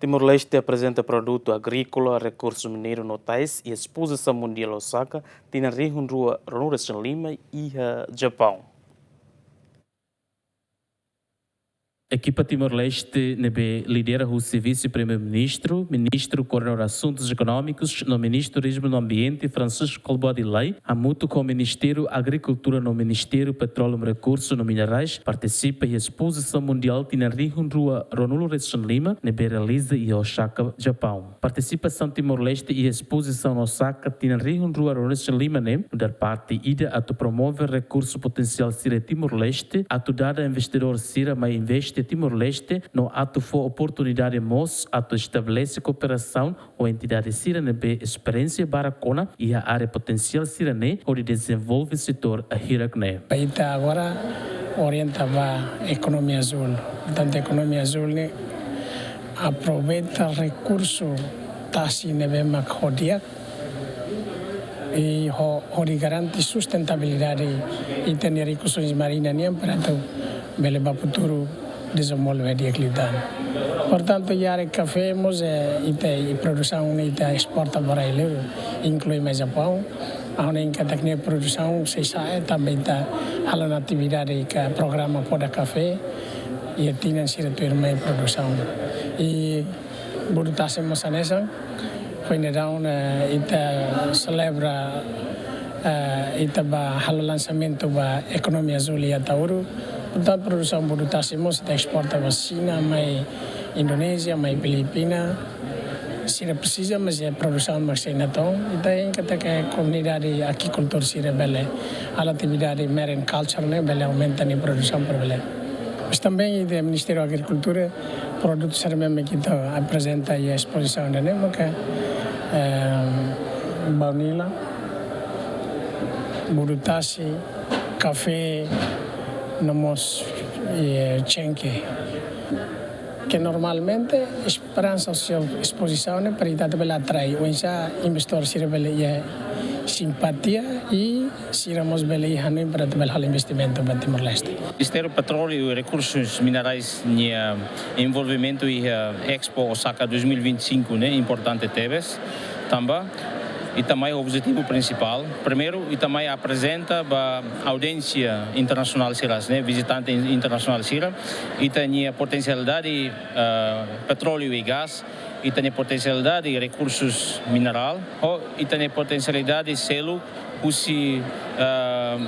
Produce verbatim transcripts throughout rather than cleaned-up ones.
Timor-Leste aprezenta produtu agríkola, rekursu mineiru no tais iha Espozisaun Mundiál Osaka, tinan rihun rua ruanulu-resin-lima iha Japaun. Ekipa Timor-Leste ne'ebé lidera husi Vise-Primeiru-Ministru, Ministru Koordenadór Asuntus Ekonómikus no Ministru Turizmu no Ambiente, Francisco Kalbuadi Lay, hamutuk ho Ministériu Agrikultura no Ministériu Petróleu, Rekursu no Minerais, partisipa iha Espozisaun Mundiál tinan rihun rua ruanulu-resin-lima ne'ebé realiza iha Osaka, Japaun. Partisipasaun Timor-Leste iha Espozisaun Osaka tinan rihun rua ruanulu-resin-lima ne'e nu'udar parte ida atu promove rekursu potensiál sira Timor-Leste, atu dada investidór sira mai investe Timor-Leste, no atu fó oportunidade mós atu estabelese kooperasaun ho entidade sira ne'ebé esperiénsia barak ona iha área potensiál sira-ne'e hodi dezenvolve setór hirak-ne'e. Ita agora orienta ba ekonomia azúl. Portantu, ekonomia azúl ne'e aproveita rekursu tasi ne'ebé mak ho di'ak, i ho, hodi garante sustentabilidade ita-nia rikusoins marina nian para atu bele ba futuru dezenvolve di'ak liután. Portantu, iha área kafé mós, eh, ita, i produsaun ne'e ita esporta ba rai-liur, inklui mai Japaun. Ha'u hanoin katak nia produsaun sei sa'e, tanba ita halo ona atividade ka programa poda kafé, iha tinan sira tuirmai produsaun. I budu tasi mós hanesan, foin daudaun, eh, ita selebra, eh, ita ba halo lansamentu ba ekonomia azúl iha Ataúru. Portantu, produsaun budu tasi mós ita esporta ba Xina, mai Indonézia, mai Filipina. Sira presiza, mas iha produsaun mak sei natoon. Ita hein katak komunidade agrikultór sira bele halo atividade marine culture ne'e bele aumenta nia produsaun para bele. Mas também iha Ministériu Agrikultura, produtu sira ne'ebé mak ita aprezenta iha espozisaun ne'e maka, eh, baunila, budu tasi, kafé, no mós, eh, xenke. Ke normalmente esperansa husi espozisaun ne'e para ita bele atrai oinsá investidór sira bele iha simpatia i sira mós bele iha hanoin para bele halo investimentu ba Timor-Leste. Ministériu Petróleu i Rekursus Minerais nia envolvimentu iha Expo Osaka dois mil e vinte e cinco ne'e importante tebes. Tanba ita mai ho objetivu prinsipál. Primeiru, ita mai aprezenta ba audiénsia internasionál sira ne'e, vizitante in-, internasionál sira, ita-nia potensialidade, eh, petróleu i gás, ita-nia potensialidade rekursus minerál, ho ita-nia potensialidade seluk husi, eh,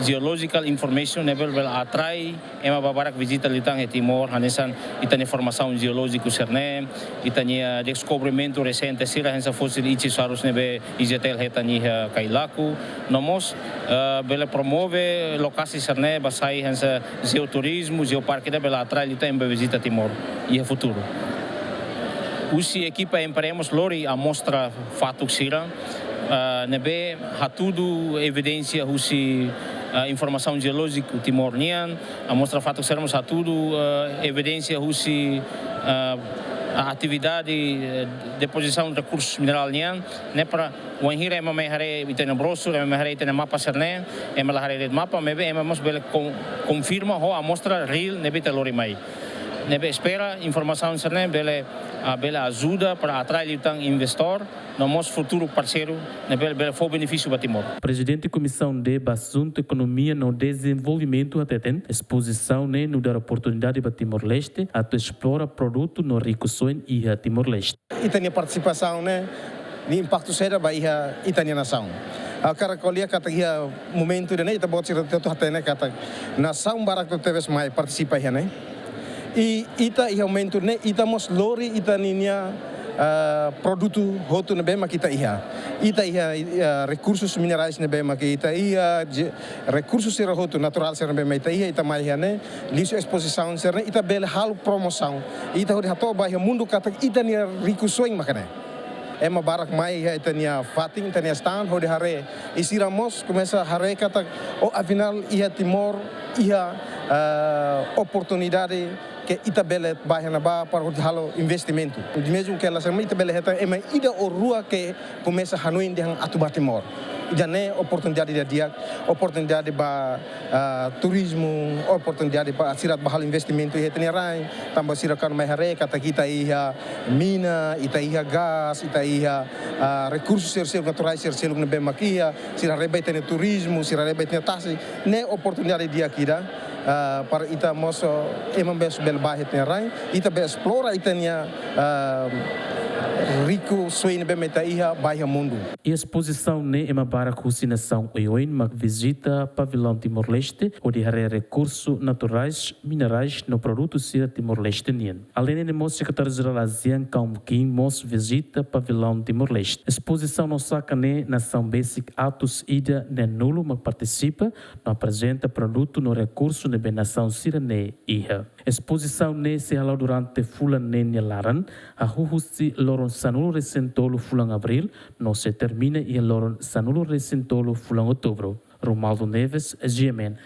geological information ne'ebé bele atrai ema barak vizita liután iha Timor, hanesan ita-nia formasaun jeolójiku sira-ne'e, ita-nia deskobrimentu resente sira hanesan fósil Ichthyosaurus ne'ebé I Z T L hetan iha Kailaku, no mós, eh, bele promove lokasi sira-ne'e ba sai hanesan jeoturizmu, jeoparke ida bele atrai liután ema vizita Timor iha futuru. Husi ekipa M P R mós lori amostra fatuk sira, eh, ne'ebé hatudu evidénsia husi, eh, informasaun jeolójiku Timor nian, amostra fatuk sira mós hatudu, eh, evidénsia husi, eh, atividade, eh, depozisaun rekursus minerál nian, ne'e para wainhira ema mai haree ita-nia brosur, ema mai haree ita-nia mapa sira-ne'e, ema la haree de'it mapa, maibé ema mós bele kon-, konfirma ho amostra reál ne'ebé ita lori mai. Ne'ebé espera informasaun sira-ne'e bele, ah, bele ajuda para atrai liután investidór, no mós futuru parseiru ne'ebé bele fó benefísiu ba Timor. Prezidente Komisaun D ba Asuntu Ekonomia no Dezenvolvimentu hateten, espozisaun ne'e nu'udar oportunidade ba Timor-Leste atu esplora produtu no rikusoin iha Timor-Leste. Ita-nia partisipasaun ne'e, nia impaktu saida ba iha ita-nia nasaun. Ha'u hakarak ko'alia katak iha momentu ida-ne'e ita-boot sira hotu hatene katak nasaun barak tebes mai partisipa iha ne'e. I ita iha momentu ne'e, ita mós lori ita ninia, eh, produtu hotu ne'ebé mak ita iha. Ita iha, eh, rekursus minerais ne'ebé mak ita iha, je-, rekursus sira hotu naturál sira ne'ebé mak ita iha, ita mai iha ne'e, liuhusi espozisaun sira-ne'e, ita bele halo promosaun. Ita hodi hato'o ba iha mundu katak ita-nia rikusoin maka ne'e. Ema barak mai iha ita-nia fatin, ita-nia stand, hodi haree. I sira mós komesa haree katak, oh, afinál iha Timor, iha, eh, oportunidade ke ita bele bá iha ne'ebá para hodi halo investimentu. Di mezmu ke la sema ita bele hetan ema ida ou rua ke komesa hanoin dehan atu bá Timor. Ida-ne'e oportunidade didi'ak, oportunidade ba ah, turizmu, oportunidade ba sira atu bá halo investimentu iha ita-nia rain, tanba sira kan mai haree katak ita iha mina, ita iha gás, ita iha ah, rekursu sira seluk, naturais sira seluk ne'ebé mak iha, sira haree ba ita-nia turizmu, sira haree ba ita-nia tasi, ne'e oportunidade di'ak ida ah, para ita mós, ema mós bele bá iha ita-nia rain, ita bele esplora ita-nia ah, riku soin ne'ebé mak ita iha ba iha mundu. Iha espozisaun ne'e ema barak husi nasaun oioin mak vizita pavilaun Timor-Leste hodi haree rekursu naturais, minerais no produtu sira Timor-Leste nian. Aleinde ne'e mós Sekretáriu Jerál ASEAN Kaum Kim mós vizita pavilaun Timor-Leste. Espozisaun no saka ne'e nasaun besik atus ida neenulu mak partisipa no aprezenta produtu no rekursu ne'ebé nasaun sira-ne'e iha. Espozisaun ne'e sei hala'o durante fulan ne'e nia laran, hahú husi loron sanulu-resin-tolu fulan Abríl no sei termina iha loron sanulu-resin-tolu fulan Outubru. Romualdo Neves, G M N.